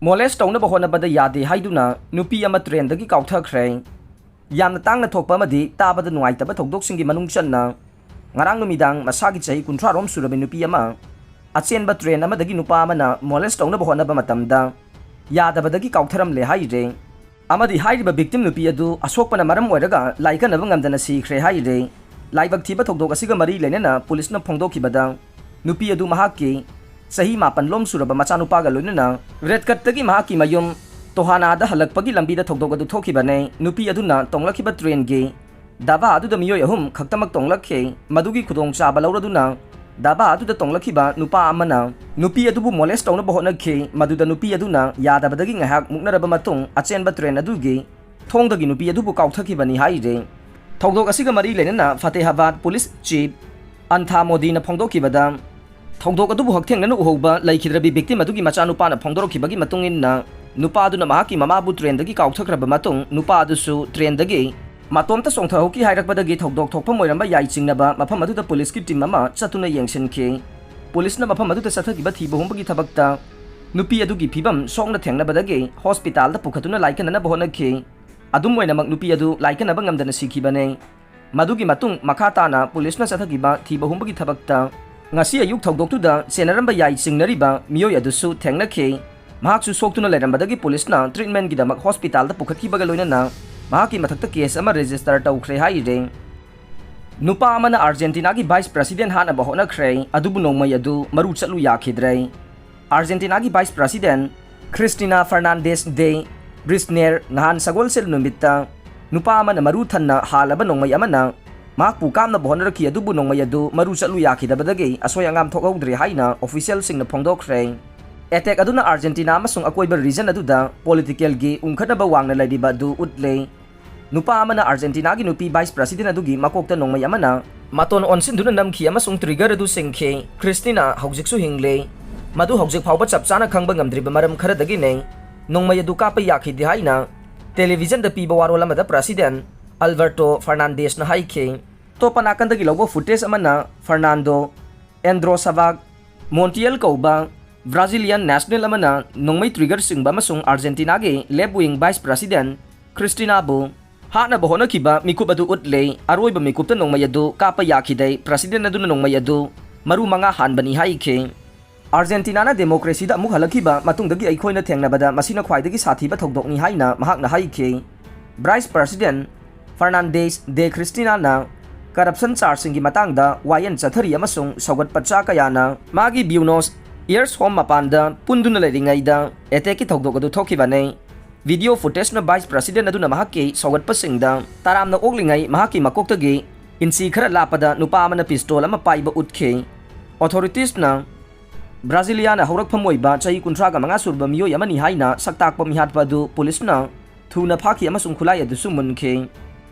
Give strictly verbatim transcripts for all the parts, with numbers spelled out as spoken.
Molest ꯇꯧꯅꯕ ꯍꯣꯠꯅꯕꯗ ꯌꯥꯗꯦ ꯍꯥꯏꯗꯨꯅ ꯅꯨꯄꯤ ꯑꯃ ꯇ꯭ꯔꯦꯟꯗꯒꯤ ꯀꯥꯎꯊꯈ꯭ꯔꯦ꯫ ꯌꯥꯝꯅ ꯇꯥꯡꯅ ꯊꯣꯛꯄ ꯑꯃꯗꯤ ꯇꯥꯕꯗ ꯅꯨꯡꯉꯥꯏꯇꯕ ꯊꯧꯗꯣꯛꯁꯤꯡꯒꯤ ꯃꯅꯨꯡ ꯆꯟꯅ ꯉꯔꯥꯡ ꯅꯨꯃꯤꯗꯥꯡ ꯃꯁꯥꯒꯤ ꯆꯍꯤ ꯀꯨꯟꯊ꯭ꯔꯥ ꯔꯣꯝ ꯁꯨꯔꯕꯤ ꯅꯨꯄꯤ ꯑꯃ ꯑꯆꯦꯟꯕ ꯇ꯭ꯔꯦꯟ ꯑꯃꯗꯒꯤ ꯅꯨꯄꯥ ꯑꯃꯅ molest ꯇꯧꯅꯕ ꯍꯣꯠꯅꯕ ꯃꯇꯝꯗ ꯌꯥꯗꯕꯗꯒꯤ ꯀꯥꯎꯊꯔꯝꯂꯦ ꯍꯥꯏꯔꯦ꯫ ꯑꯃꯗꯤ ꯍꯥꯏꯔꯤꯕ victim ꯅꯨꯄꯤ ꯑꯗꯨ ꯑꯁꯣꯛꯄꯅ ꯃꯔꯝ ꯑꯣꯏꯔꯒ ꯂꯥꯏꯀꯠꯅꯕ ꯉꯝꯗꯅ ꯁꯤꯈ꯭ꯔꯦ ꯍꯥꯏꯔꯦ꯫ ꯂꯥꯏꯕꯛ ꯊꯤꯕ ꯊꯧꯗꯣꯛ ꯑꯁꯤꯒ ꯃꯔꯤ ꯂꯩꯅꯅ ꯄꯨꯂꯤꯁꯅ ꯐꯣꯡꯗꯣꯛꯈꯤꯕꯗ, ꯅꯨꯄꯤ ꯑꯗꯨ ꯃꯍꯥꯛꯀꯤ ꯆꯍꯤ ꯃꯥꯄꯟ ꯂꯣꯝ ꯁꯨꯔꯕ ꯃꯆꯥꯅꯨꯄꯥꯒ ꯂꯣꯏꯅꯅ ꯔꯦꯠꯀꯠꯇꯒꯤ ꯃꯍꯥꯛꯀꯤ ꯃꯌꯨꯝ ꯇꯣꯍꯥꯅꯥꯗ ꯍꯜꯂꯛꯄꯒꯤ ꯂꯝꯕꯤꯗ ꯊꯧꯗꯣꯛ ꯑꯗꯨ ꯊꯣꯛꯈꯤꯕꯅꯦ꯫ ꯅꯨꯄꯤ ꯑꯗꯨꯅ ꯇꯣꯡꯂꯛꯈꯤꯕ ꯇ꯭ꯔꯦꯟꯒꯤ ꯗꯥꯕꯥ ꯑꯗꯨꯗ ꯃꯤꯑꯣꯏ ꯑꯍꯨꯝ ꯈꯛꯇꯃꯛ ꯇꯣꯡꯂꯛꯈꯤ꯫ ꯃꯗꯨꯒꯤ ꯈꯨꯗꯣꯡꯆꯥꯕ ꯂꯧꯔꯗꯨꯅ ꯗꯥꯕꯥ ꯑꯗꯨꯗ ꯇꯣꯡꯂꯛꯈꯤꯕ ꯅꯨꯄꯥ ꯑꯃꯅ ꯅꯨꯄꯤ ꯑꯗꯨꯕꯨ molest ꯇꯧꯅꯕ ꯍꯣꯠꯅꯈꯤ꯫ ꯃꯗꯨꯗ ꯅꯨꯄꯤ ꯑꯗꯨꯅ ꯌꯥꯗꯕꯗꯒꯤ ꯉꯥꯏꯍꯥꯛ ꯃꯨꯛꯅꯔꯕ ꯃꯇꯨꯡ ꯑꯆꯦꯟꯕ ꯇ꯭ꯔꯦꯟ ꯑꯗꯨꯒꯤ ꯊꯣꯡꯗꯒꯤ ꯅꯨꯄꯤ ꯑꯗꯨꯕꯨ ꯀꯥꯎꯊꯈꯤꯕꯅꯤ ꯍꯥꯏꯔꯦ꯫ ꯊꯧꯗꯣꯛ ꯑꯁꯤꯒ ꯃꯔꯤ ꯂꯩꯅꯅ ꯐꯇꯦꯍꯥꯕꯥꯗ ꯄꯨꯂꯤꯁ ꯆꯤꯐ ꯑꯟꯊꯥ ꯃꯣꯗꯤꯅ ꯐꯣꯡꯗꯣꯛꯈꯤꯕꯗ, ꯊꯧꯗꯣꯛ ꯑꯗꯨꯕꯨ ꯍꯛꯊꯦꯡꯅꯅ ꯎꯍꯧꯕ ꯂꯩꯈꯤꯗ꯭ꯔꯕꯤ victim ꯑꯗꯨꯒꯤ ꯃꯆꯥꯅꯨꯄꯥꯅ ꯐꯣꯡꯗꯣꯔꯛꯈꯤꯕꯒꯤ ꯃꯇꯨꯡ ꯏꯟꯅ, ꯅꯨꯄꯥ ꯑꯗꯨꯅ ꯃꯍꯥꯛꯀꯤ ꯃꯃꯥꯕꯨ ꯇ꯭ꯔꯦꯟꯗꯒꯤ ꯀꯥꯎꯊꯈ꯭ꯔꯕ ꯃꯇꯨꯡ ꯅꯨꯄꯥ ꯑꯗꯨꯁꯨ ꯇ꯭ꯔꯦꯟꯗꯒꯤ ꯃꯇꯣꯝꯇ ꯆꯣꯡꯊꯍꯧꯈꯤ ꯍꯥꯏꯔꯛꯄꯗꯒꯤ ꯊꯧꯗꯣꯛ ꯊꯣꯛꯐꯝ ꯑꯣꯏꯔꯝꯕ ꯌꯥꯏ ꯆꯤꯡꯅꯕ ꯃꯐꯝ ꯑꯗꯨꯗ ꯄꯨꯂꯤꯁꯀꯤ ꯇꯤꯝ ꯑꯃ ꯆꯠꯇꯨꯅ ꯌꯦꯡꯁꯤꯟꯈꯤ꯫ ꯄꯨꯂꯤꯁꯅ ꯃꯐꯝ ꯑꯗꯨꯗ ꯆꯠꯊꯈꯤꯕ ꯊꯤꯕ ꯍꯨꯝꯕꯒꯤ ꯊꯕꯛꯇ ꯅꯨꯄꯤ ꯑꯗꯨꯒꯤ ꯐꯤꯕꯝ ꯁꯣꯛꯅ ꯊꯦꯡꯅꯕꯗꯒꯤ ꯍꯣꯁꯄꯤꯇꯥꯜꯗ ꯄꯨꯈꯠꯇꯨꯅ ꯂꯥꯏꯀꯠꯅꯅꯕ ꯍꯣꯠꯅꯈꯤ꯫ ꯑꯗꯨꯝ ꯑꯣꯏꯅꯃꯛ ꯅꯨꯄꯤ ꯑꯗꯨ ꯂꯥꯏꯀꯠꯅꯕ ꯉꯝꯗꯅ ꯁꯤꯈꯤꯕꯅꯦ꯫ ꯃꯗꯨꯒꯤ ꯃꯇꯨꯡ ꯃꯈꯥ ꯇꯥꯅ ꯄꯨꯂꯤꯁꯅ ꯆꯠꯊꯈꯤꯕ ꯊꯤꯕ ꯍꯨꯝꯕꯒꯤ ꯊꯕꯛꯇ ꯉꯁꯤ ꯑꯌꯨꯛ ꯊꯧꯗꯣꯛꯇꯨꯗ ꯆꯦꯟꯅꯔꯝꯕ ꯌꯥꯏ ꯆꯤꯡꯅꯔꯤꯕ ꯃꯤꯑꯣꯏ ꯑꯗꯨꯁꯨ ꯊꯦꯡꯅꯈꯤ꯫ ꯃꯍꯥꯛꯁꯨ ꯁꯣꯛꯇꯨꯅ ꯂꯩꯔꯝꯕꯗꯒꯤ ꯄꯨꯂꯤꯁꯅ ꯇ꯭ꯔꯤꯠꯃꯦꯟꯒꯤꯗꯃꯛ ꯍꯣꯁꯄꯤꯇꯥꯜꯗ ꯄꯨꯈꯠꯈꯤꯕꯒ ꯂꯣꯏꯅꯅ ꯃꯍꯥꯛꯀꯤ ꯃꯊꯛꯇ ꯀꯦꯁ ꯑꯃ ꯔꯦꯖꯤꯁꯇꯔ ꯇꯧꯈ꯭ꯔꯦ ꯍꯥꯏꯔꯦ꯫ ꯅꯨꯄꯥ ꯑꯃꯅ ꯑꯥꯔꯖꯦꯟꯇꯤꯅꯥꯒꯤ ꯚꯥꯏꯁ ꯄ꯭ꯔꯁꯤꯗꯦꯟ ꯍꯥꯠꯅꯕ ꯍꯣꯠꯅꯈ꯭ꯔꯦ, ꯑꯗꯨꯕꯨ ꯅꯣꯡꯃꯩ ꯑꯗꯨ ꯃꯔꯨ ꯆꯠꯂꯨ ꯌꯥꯈꯤꯗ꯭ꯔꯦ꯫ ꯑꯥꯔꯖꯦꯟꯇꯤꯅꯥꯒꯤ ꯚꯥꯏꯁ ꯄ꯭ꯔꯁꯤꯗꯦꯟ ꯈ꯭ꯔꯤꯁꯇꯤꯅꯥ ꯐꯔꯅꯥꯟꯗꯦꯁ ꯗꯦ ꯕ꯭ꯔꯤꯁꯅꯦꯔ ꯅꯍꯥꯟ ꯁꯒꯣꯜꯁꯦꯜ ꯅꯨꯃꯤꯠꯇ ꯅꯨꯄꯥ ꯑꯃꯅ ꯃꯔꯨ ꯊꯟꯅ ꯍꯥꯜꯂꯕ ꯅꯣꯡꯃꯩ ꯑꯃꯅ ꯃꯍꯥꯛꯄꯨ ꯀꯥꯞꯅꯕ ꯍꯣꯠꯅꯔꯛꯈꯤ, ꯑꯗꯨꯕꯨ ꯅꯣꯡꯃꯩ ꯑꯗꯨ ꯃꯔꯨ ꯆꯠꯂꯨ ꯌꯥꯈꯤꯗꯕꯗꯒꯤ ꯑꯁꯣꯏ ꯑꯉꯥꯝ ꯊꯣꯛꯍꯧꯗ꯭ꯔꯦ ꯍꯥꯏꯅ ꯑꯣꯐꯤꯁꯤꯌꯦꯜꯁꯤꯡꯅ ꯐꯣꯡꯗꯣꯛꯈ꯭ꯔꯦ꯫ ꯑꯦꯇꯦꯛ ꯑꯗꯨꯅ ꯑꯥꯔꯖꯦꯟꯇꯤꯅꯥ ꯑꯃꯁꯨꯡ ꯑꯀꯣꯏꯕ ꯔꯤꯖꯟ ꯑꯗꯨꯗ ꯄꯣꯂꯤꯇꯤꯀꯦꯜꯒꯤ ꯎꯪꯈꯠꯅꯕ ꯋꯥꯡꯅ ꯂꯩꯔꯤꯕ ꯑꯗꯨ ꯎꯠꯂꯦ꯫ ꯅꯨꯄꯥ ꯑꯃꯅ ꯑꯥꯔꯖꯦꯟꯇꯤꯅꯥꯒꯤ ꯅꯨꯄꯤ ꯚꯥꯏꯁ ꯄ꯭ꯔꯁꯤꯗꯦꯟ ꯑꯗꯨꯒꯤ ꯃꯀꯣꯛꯇ ꯅꯣꯡꯃꯩ ꯑꯃꯅ ꯃꯇꯣꯟ ꯑꯣꯟꯁꯤꯟꯗꯨꯅ ꯅꯝꯈꯤ ꯑꯃꯁꯨꯡ ꯇ꯭ꯔꯤꯒꯔ ꯑꯗꯨ ꯁꯤꯡꯈꯤ꯫ ꯈ꯭ꯔꯤꯁꯇꯤꯅꯥ ꯍꯧꯖꯤꯛꯁꯨ ꯍꯤꯡꯂꯤ꯫ ꯃꯗꯨ ꯍꯧꯖꯤꯛ ꯐꯥꯎꯕ ꯆꯞ ꯆꯥꯅ ꯈꯪꯕ ꯉꯝꯗ꯭ꯔꯤꯕ ꯃꯔꯝ ꯈꯔꯗꯒꯤꯅꯤ ꯅꯣꯡꯃꯩ ꯑꯗꯨ ꯀꯥꯞꯄ ꯌꯥꯈꯤꯗꯦ ꯍꯥꯏꯅ ꯇꯦꯂꯤꯚꯤꯖꯟꯗ ꯄꯤꯕ ꯋꯥꯔꯣꯜ ꯑꯃꯗ ꯄ꯭ꯔꯁꯤꯗꯦꯟ ꯑꯜꯕꯔꯇꯣ ꯐꯔꯅꯥꯟꯗꯦꯁꯅ ꯍꯥꯏꯈꯤ꯫ ꯑꯇꯣꯞꯄ ꯅꯥꯀꯟꯗꯒꯤ ꯂꯧꯕ ꯐꯨꯇꯦꯖ ꯑꯃꯅ ꯐꯔꯅꯥꯟꯗꯣ ꯑꯦꯟꯗ꯭ꯔꯣ ꯁꯕꯥꯛ ꯃꯣꯟꯇꯤꯌꯦꯜ ꯀꯧꯕ Brazilian national ꯑꯃꯅ ꯅꯣꯡꯃꯩ trigger ꯆꯤꯡꯕ ꯑꯃꯁꯨꯡ Argentinaꯒꯤ left wing vice president Cristinaꯕꯨ ꯍꯥꯠꯅꯕ ꯍꯣꯠꯅꯈꯤꯕ ꯃꯤꯀꯨꯞ ꯑꯗꯨ ꯎꯠꯂꯦ꯫ ꯑꯔꯣꯏꯕ ꯃꯤꯀꯨꯞꯇ ꯅꯣꯡꯃꯩ ꯑꯗꯨ ꯀꯥꯞꯄ ꯌꯥꯈꯤꯗꯦ꯫ President ꯑꯗꯨꯅ ꯅꯣꯡꯃꯩ ꯑꯗꯨ ꯃꯔꯨ ꯃꯉꯥ ꯍꯥꯟꯕꯅꯤ ꯍꯥꯏꯈꯤ꯫ Argentinaꯅ democracyꯗ ꯑꯃꯨꯛ ꯍꯜꯂꯛꯈꯤꯕ ꯃꯇꯨꯡꯗꯒꯤ ꯑꯩꯈꯣꯏꯅ ꯊꯦꯡꯅꯕꯗ ꯃꯁꯤꯅ ꯈ꯭ꯋꯥꯏꯗꯒꯤ ꯁꯥꯊꯤꯕ ꯊꯧꯗꯣꯛꯅꯤ ꯍꯥꯏꯅ ꯃꯍꯥꯛꯅ ꯍꯥꯏꯈꯤ꯫ Vice President Fernandes de Cristinaꯅ corruption chargeꯁꯤꯡꯒꯤ ꯃꯇꯥꯡꯗ ꯋꯥꯌꯦꯜ ꯆꯠꯊꯔꯤ ꯑꯃꯁꯨꯡ ꯁꯧꯒꯠꯄꯆꯥ ꯀꯌꯥꯅ ꯃꯥꯒꯤ Buenos Aires home ꯃꯄꯥꯟꯗ ꯄꯨꯟꯗꯨꯅ ꯂꯩꯔꯤꯉꯩꯗ attackꯀꯤ ꯊꯧꯗꯣꯛ ꯑꯗꯨ ꯊꯣꯛꯈꯤꯕꯅꯤ꯫ Video footageꯅ Vice President ꯑꯗꯨꯅ ꯃꯍꯥꯛꯀꯤ ꯁꯧꯒꯠꯄꯁꯤꯡꯗ ꯇꯔꯥꯝꯅ ꯑꯣꯛꯂꯤꯉꯩ ꯃꯍꯥꯛꯀꯤ ꯃꯀꯣꯛꯇꯒꯤ ꯏꯟꯆꯤ ꯈꯔ ꯂꯥꯞꯄꯗ ꯅꯨꯄꯥ ꯑꯃꯅ pistol ꯑꯃ ꯄꯥꯏꯕ ꯎꯠꯈꯤ꯫ Authoritesꯅ Braziliaꯅ ꯍꯧꯔꯛꯐꯝ ꯑꯣꯏꯕ ꯆꯍꯤ ꯀꯨꯟꯊ꯭ꯔꯥꯒ ꯃꯉꯥ ꯁꯨꯔꯕ ꯃꯤꯑꯣꯏ ꯑꯃꯅꯤ ꯍꯥꯏꯅ ꯁꯛꯇꯥꯛꯄ ꯃꯤꯍꯥꯠꯄ ꯑꯗꯨ ꯄꯨꯂꯤꯁꯅ ꯊꯨꯅ ꯐꯥꯈꯤ ꯑꯃꯁꯨꯡ ꯈꯨꯠꯂꯥꯏ ꯑꯗꯨꯁꯨ ꯃꯨꯟꯈꯤ꯫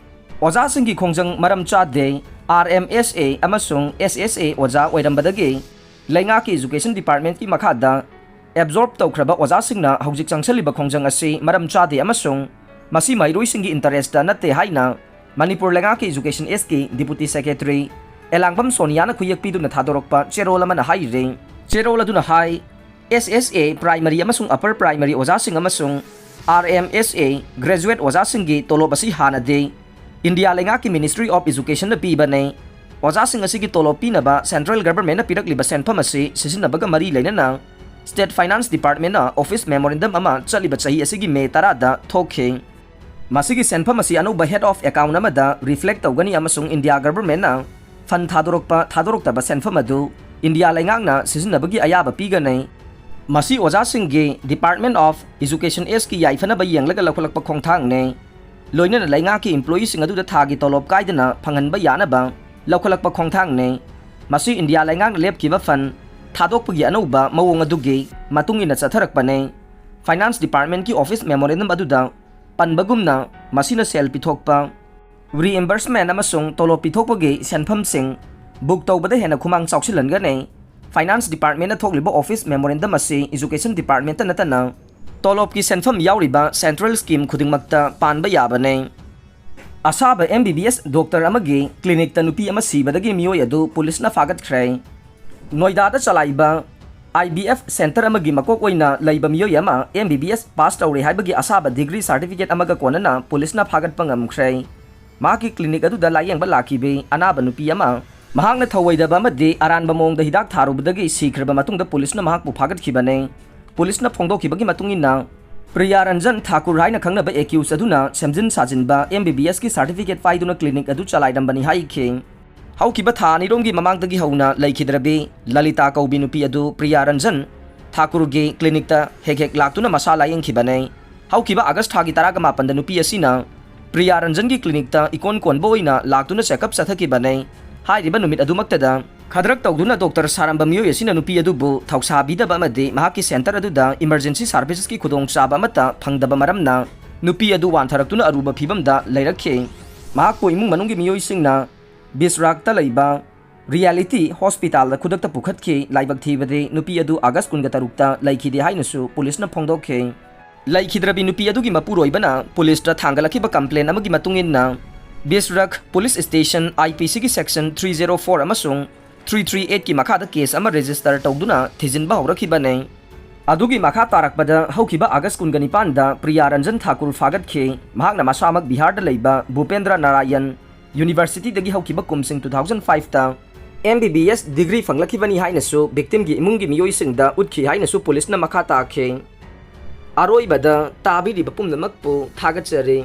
ꯑꯣꯖꯥꯁꯤꯡꯒꯤ ꯈꯣꯡꯖꯪ ꯃꯔꯝ ꯆꯥꯗꯦ꯫ RMSA ꯑꯃꯁꯨꯡ SSA ꯑꯣꯖꯥ ꯑꯣꯏꯔꯝꯕꯗꯒꯤ ꯂꯩꯉꯥꯛꯀꯤ Education Departmentꯀꯤ ꯃꯈꯥꯗ absorb ꯇꯧꯈ꯭ꯔꯕ ꯑꯣꯖꯥꯁꯤꯡꯅ ꯍꯧꯖꯤꯛ ꯆꯪꯁꯤꯜꯂꯤꯕ ꯈꯣꯡꯖꯪ ꯑꯁꯤ ꯃꯔꯝ ꯆꯥꯗꯦ ꯑꯃꯁꯨꯡ ꯃꯁꯤ ꯃꯍꯩꯔꯣꯏꯁꯤꯡꯒꯤ interestꯇ ꯅꯠꯇꯦ ꯍꯥꯏꯅ ꯃꯅꯤꯄꯨꯔ ꯂꯩꯉꯥꯛꯀꯤ Education Sꯀꯤ Deputy Secretary ꯑꯦꯂꯥꯡꯕꯝ ꯁꯣꯅꯤꯌꯥꯅ ꯈꯨꯌꯦꯛ ꯄꯤꯗꯨꯅ ꯊꯥꯗꯣꯔꯛꯄ ꯆꯦꯔꯣꯜ ꯑꯃꯅ ꯍꯥꯏꯔꯤ꯫ ꯆꯦꯔꯣꯜ ꯑꯗꯨꯅ ꯍꯥꯏ, SSA primary ꯑꯃꯁꯨꯡ upper primary ꯑꯣꯖꯥꯁꯤꯡ ꯑꯃꯁꯨꯡ RMSA graduate ꯑꯣꯖꯥꯁꯤꯡꯒꯤ ꯇꯣꯂꯣꯞ ꯑꯁꯤ ꯍꯥꯟꯅꯗꯤ ꯏꯟꯗꯤꯌꯥ ꯂꯩꯉꯥꯛꯀꯤ Ministry of Educationꯅ ꯄꯤꯕꯅꯤ꯫ ꯑꯣꯖꯥꯁꯤꯡ ꯑꯁꯤꯒꯤ ꯇꯣꯂꯣꯞ ꯄꯤꯅꯕ central governmentꯅ ꯄꯤꯔꯛꯂꯤꯕ ꯁꯦꯟꯐꯝ ꯑꯁꯤ ꯁꯤꯖꯤꯟꯅꯕꯒ ꯃꯔꯤ ꯂꯩꯅꯅ State Finance Departmentꯅ office memorandum ꯑꯃ ꯆꯠꯂꯤꯕ ꯆꯍꯤ ꯑꯁꯤꯒꯤ ꯃꯦ ꯇꯔꯥꯗ ꯊꯣꯛꯈꯤ꯫ ꯃꯁꯤꯒꯤ ꯁꯦꯟꯐꯝ ꯑꯁꯤ ꯑꯅꯧꯕ head of account ꯑꯃꯗ reflect ꯇꯧꯒꯅꯤ ꯑꯃꯁꯨꯡ ꯏꯟꯗꯤꯌꯥ governmentꯅ fund ꯊꯥꯗꯣꯔꯛꯄ ꯊꯥꯗꯣꯔꯛꯇꯕ ꯁꯦꯟꯐꯝ ꯑꯗꯨ ꯏꯟꯗꯤꯌꯥ ꯂꯩꯉꯥꯛꯅ ꯁꯤꯖꯤꯟꯅꯕꯒꯤ ꯑꯌꯥꯕ ꯄꯤꯒꯅꯤ꯫ ꯃꯁꯤ ꯑꯣꯖꯥꯁꯤꯡꯒꯤ Department of Education Sꯀꯤ ꯌꯥꯏꯐꯅꯕ ꯌꯦꯡꯂꯒ ꯂꯧꯈꯠꯂꯛꯄ ꯈꯣꯡꯊꯥꯡꯅꯤ꯫ ꯂꯣꯏꯅꯅ ꯂꯩꯉꯥꯛꯀꯤ employeeꯁꯤꯡ ꯑꯗꯨꯗ ꯊꯥꯒꯤ ꯇꯣꯂꯣꯞ ꯀꯥꯏꯗꯅ ꯐꯪꯍꯟꯕ ꯌꯥꯅꯕ ꯂꯧꯈꯠꯂꯛꯄ ꯈꯣꯡꯊꯥꯡꯅꯤ꯫ ꯃꯁꯤ ꯏꯟꯗꯤꯌꯥ ꯂꯩꯉꯥꯛꯅ ꯂꯦꯞꯈꯤꯕ fund ꯊꯥꯗꯣꯛꯄꯒꯤ ꯑꯅꯧꯕ ꯃꯑꯣꯡ ꯑꯗꯨꯒꯤ ꯃꯇꯨꯡ ꯏꯟꯅ ꯆꯠꯊꯔꯛꯄꯅꯤ꯫ Finance Departmentꯀꯤ office memorandum ꯑꯗꯨꯗ ꯄꯟꯕꯒꯨꯝꯅ, ꯃꯁꯤꯅ ꯁꯦꯜ ꯄꯤꯊꯣꯛꯄ, reimbursement ꯑꯃꯁꯨꯡ ꯇꯣꯂꯣꯞ ꯄꯤꯊꯣꯛꯄꯒꯤ ꯁꯦꯟꯐꯝꯁꯤꯡ book ꯇꯧꯕꯗ ꯍꯦꯟꯅ ꯈꯨꯃꯥꯡ ꯆꯥꯎꯁꯤꯜꯍꯟꯒꯅꯤ꯫ Finance Departmentꯅ ꯊꯣꯛꯂꯤꯕ office memorandum ꯑꯁꯤ Education Departmentꯇ ꯅꯠꯇꯅ ꯇꯣꯂꯣꯞꯀꯤ ꯁꯦꯟꯐꯝ ꯌꯥꯎꯔꯤꯕ central scheme ꯈꯨꯗꯤꯡꯃꯛꯇ ꯄꯥꯟꯕ ꯌꯥꯕꯅꯤ꯫ ꯑꯁꯥꯕ MBBS doctor ꯑꯃꯒꯤ clinicꯇ ꯅꯨꯄꯤ ꯑꯃ ꯁꯤꯕꯗꯒꯤ ꯃꯤꯑꯣꯏ ꯑꯗꯨ ꯄꯨꯂꯤꯁꯅ ꯐꯥꯒꯠꯈ꯭ꯔꯦ꯫ ꯅꯣꯏꯗꯥꯗ ꯆꯂꯥꯏꯕ I B F center ꯑꯃꯒꯤ ꯃꯀꯣꯛ ꯑꯣꯏꯅ ꯂꯩꯕ ꯃꯤꯑꯣꯏ ꯑꯃ M B B S pass ꯇꯧꯔꯦ ꯍꯥꯏꯕꯒꯤ ꯑꯁꯥꯕ degree certificate ꯑꯃꯒ ꯀꯣꯟꯅꯅ ꯄꯨꯂꯤꯁꯅ ꯐꯥꯒꯠꯄ ꯉꯝꯈ꯭ꯔꯦ꯫ ꯃꯍꯥꯛꯀꯤ clinic ꯑꯗꯨꯗ ꯂꯥꯌꯦꯡꯕ ꯂꯥꯛꯈꯤꯕ ꯑꯅꯥꯕ ꯅꯨꯄꯤ ꯑꯃ ꯃꯍꯥꯛꯅ ꯊꯧꯑꯣꯏꯗꯕ ꯑꯃꯗꯤ ꯑꯔꯥꯟꯕ ꯃꯑꯣꯡꯗ ꯍꯤꯗꯥꯛ ꯊꯥꯔꯨꯕꯗꯒꯤ ꯁꯤꯈ꯭ꯔꯕ ꯃꯇꯨꯡꯗ ꯄꯨꯂꯤꯁꯅ ꯃꯍꯥꯛꯄꯨ ꯐꯥꯒꯠꯈꯤꯕꯅꯤ꯫ ꯄꯨꯂꯤꯁꯅ ꯐꯣꯡꯗꯣꯛꯈꯤꯕꯒꯤ ꯃꯇꯨꯡ ꯏꯟꯅ, ꯄ꯭ꯔꯤꯌꯥ ꯔꯟꯖꯟ ꯊꯥꯀꯨꯔ ꯍꯥꯏꯅ ꯈꯪꯅꯕ accused ꯑꯗꯨꯅ ꯁꯦꯝꯖꯤꯟ ꯁꯥꯖꯤꯟꯕ M B B S ꯀꯤ certificate ꯄꯥꯏꯗꯨꯅ clinic ꯑꯗꯨ ꯆꯂꯥꯏꯔꯝꯕꯅꯤ ꯍꯥꯏꯈꯤ꯫ ꯍꯧꯈꯤꯕ ꯊꯥ ꯑꯅꯤꯔꯣꯝꯒꯤ ꯃꯃꯥꯡꯗꯒꯤ ꯍꯧꯅ ꯂꯩꯈꯤꯗ꯭ꯔꯕꯤ ꯂꯂꯤꯇꯥ ꯀꯧꯕꯤ ꯅꯨꯄꯤ ꯑꯗꯨ ꯄ꯭ꯔꯤꯌꯥ ꯔꯟꯖꯟ ꯊꯥꯀꯨꯔꯒꯤ clinicꯇ ꯍꯦꯛ ꯍꯦꯛ ꯂꯥꯛꯇꯨꯅ ꯃꯁꯥ ꯂꯥꯌꯦꯡꯈꯤꯕꯅꯤ꯫ ꯍꯧꯈꯤꯕ August ꯊꯥꯒꯤ ꯇꯔꯥꯒ ꯃꯥꯄꯟꯗ ꯅꯨꯄꯤ ꯑꯁꯤꯅ ꯄ꯭ꯔꯤꯌꯥ ꯔꯟꯖꯟꯒꯤ clinicꯇ ꯏꯀꯣꯟ ꯀꯣꯟꯕ ꯑꯣꯏꯅ ꯂꯥꯛꯇꯨꯅ checkup ꯆꯠꯊꯈꯤꯕꯅꯤ꯫ ꯍꯥꯏꯔꯤꯕ ꯅꯨꯃꯤꯠ ꯑꯗꯨꯃꯛꯇꯗ ꯈꯗ꯭ꯔꯛ ꯇꯧꯗꯨꯅ doctor ꯁꯥꯔꯝꯕ ꯃꯤꯑꯣꯏ ꯑꯁꯤꯅ ꯅꯨꯄꯤ ꯑꯗꯨꯕꯨ ꯊꯧꯁꯥꯕꯤꯗꯕ ꯑꯃꯗꯤ ꯃꯍꯥꯛꯀꯤ center ꯑꯗꯨꯗ emergency servicesꯀꯤ ꯈꯨꯗꯣꯡꯆꯥꯕ ꯑꯃꯠꯇ ꯐꯪꯗꯕ ꯃꯔꯝꯅ ꯅꯨꯄꯤ ꯑꯗꯨ ꯋꯥꯟꯊꯔꯛꯇꯨꯅ ꯑꯔꯨꯕ ꯐꯤꯕꯝꯗ ꯂꯩꯔꯛꯈꯤ꯫ ꯃꯍꯥꯛꯄꯨ ꯏꯃꯨꯡ ꯃꯅꯨꯡꯒꯤ ꯃꯤꯑꯣꯏꯁꯤꯡꯅ ꯕꯤꯁꯔꯥꯛꯇ ꯂꯩꯕ Reality Hospitalꯗ ꯈꯨꯗꯛꯇ ꯄꯨꯈꯠꯈꯤ꯫ ꯂꯥꯏꯕꯛ ꯊꯤꯕꯗꯤ ꯅꯨꯄꯤ ꯑꯗꯨ August ꯀꯨꯟꯒ ꯇꯔꯨꯛꯇ ꯂꯩꯈꯤꯗꯦ ꯍꯥꯏꯅꯁꯨ ꯄꯨꯂꯤꯁꯅ ꯐꯣꯡꯗꯣꯛꯈꯤ꯫ ꯂꯩꯈꯤꯗ꯭ꯔꯕꯤ ꯅꯨꯄꯤ ꯑꯗꯨꯒꯤ ꯃꯄꯨꯔꯣꯏꯕꯅ ꯄꯨꯂꯤꯁꯇ ꯊꯥꯡꯒꯠꯂꯛꯈꯤꯕ complaint ꯑꯃꯒꯤ ꯃꯇꯨꯡ ꯏꯟꯅ, ꯕꯤꯁꯔꯛ police station I P Cꯒꯤ section three zero four ꯑꯃꯁꯨꯡ three three eightꯀꯤ ꯃꯈꯥꯗ case ꯑꯃ register ꯇꯧꯗꯨꯅ ꯊꯤꯖꯤꯟꯕ ꯍꯧꯔꯛꯈꯤꯕꯅꯤ꯫ ꯑꯗꯨꯒꯤ ꯃꯈꯥ ꯇꯥꯔꯛꯄꯗ ꯍꯧꯈꯤꯕ August ꯀꯨꯟꯒ ꯅꯤꯄꯥꯟꯗ ꯄ꯭ꯔꯤꯌꯥ ꯔꯟꯖꯟ ꯊꯥꯀꯨꯔ ꯐꯥꯒꯠꯈꯤ꯫ ꯃꯍꯥꯛꯅ ꯃꯁꯥꯃꯛ ꯕꯤꯍꯥꯔꯗ ꯂꯩꯕ ꯚꯨꯄꯦꯟꯗ꯭ꯔ ꯅꯥꯔꯥꯌꯟ Universityꯗꯒꯤ ꯍꯧꯈꯤꯕ ꯀꯨꯝꯁꯤꯡ two thousand fiveꯇ M B B S degree ꯐꯪꯂꯛꯈꯤꯕꯅꯤ ꯍꯥꯏꯅꯁꯨ victimꯒꯤ ꯏꯃꯨꯡꯒꯤ ꯃꯤꯑꯣꯏꯁꯤꯡꯗ ꯎꯠꯈꯤ ꯍꯥꯏꯅꯁꯨ ꯄꯨꯂꯤꯁꯅ ꯃꯈꯥ ꯇꯥꯈꯤ꯫ ꯑꯔꯣꯏꯕꯗ ꯇꯥꯕꯤꯔꯤꯕ ꯄꯨꯝꯅꯃꯛꯄꯨ ꯊꯥꯒꯠꯆꯔꯤ꯫